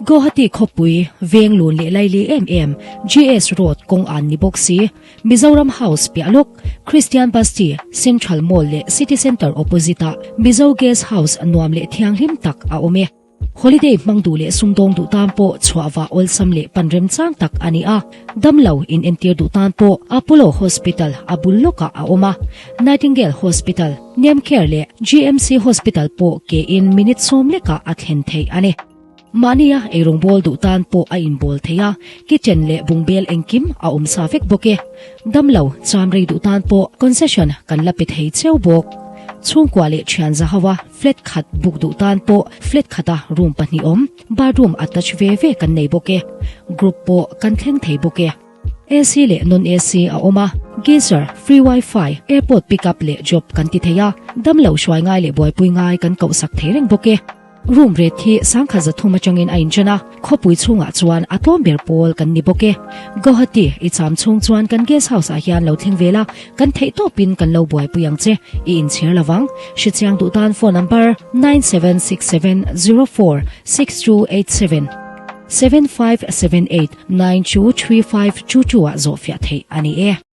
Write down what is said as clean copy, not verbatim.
Guwahati khawpui veng lun leh laili em em GS Road kawng an ni bawk si. Mizoram House piah lawk, Christian Basti, Central Mall leh City Centre opposite ah Mizo Guest House nuam leh thianghlim tak a awm e. Holiday hmang duh leh sumdawng duh tan pawh chhuah vah awlsam leh pan remchang tak a ni a. Damlo in entir duh tan pawh Apollo Hospital a bul lawkah a awm a. Nightingale Hospital, Nemcare leh GMC Hospital pawh ke in minute sawm lekah a thlen theih a ni. Mahnia eirawng bawl duh tan pawh a inbawl thei a, kitchen leh bungbel engkim a awm sa vek bawk e. Damlo, cham rei duh tan pawh concession kan la pe thei cheu bawk. Chhungkua leh thian za ho a flat khat book duh tan pawh flat khata room pahnih awm, bathroom attach ve ve kan nei bawk e. Group pawh kan thleng thei bawk e. AC leh non AC a awm a, geyser, free wifi, airport pick up leh job kan ti thei a, damlo hruai ngai leh buaipui ngai kan koh sak thei reng bawk e. Room rate hi sangkhat zathum atangin a inchen a, khawpui chhungah chuan a tlawm ber pawl kan ni bawk e. Guwahati i cham chhung chuan kan guest house ah hian lo thleng vel a, kan theih tawpin kan lo buaipui ang che, i inchhir lovang. Hrechiang duh tan phone number, 9767046287, 7578923522 ah zawhfiah theih a ni e.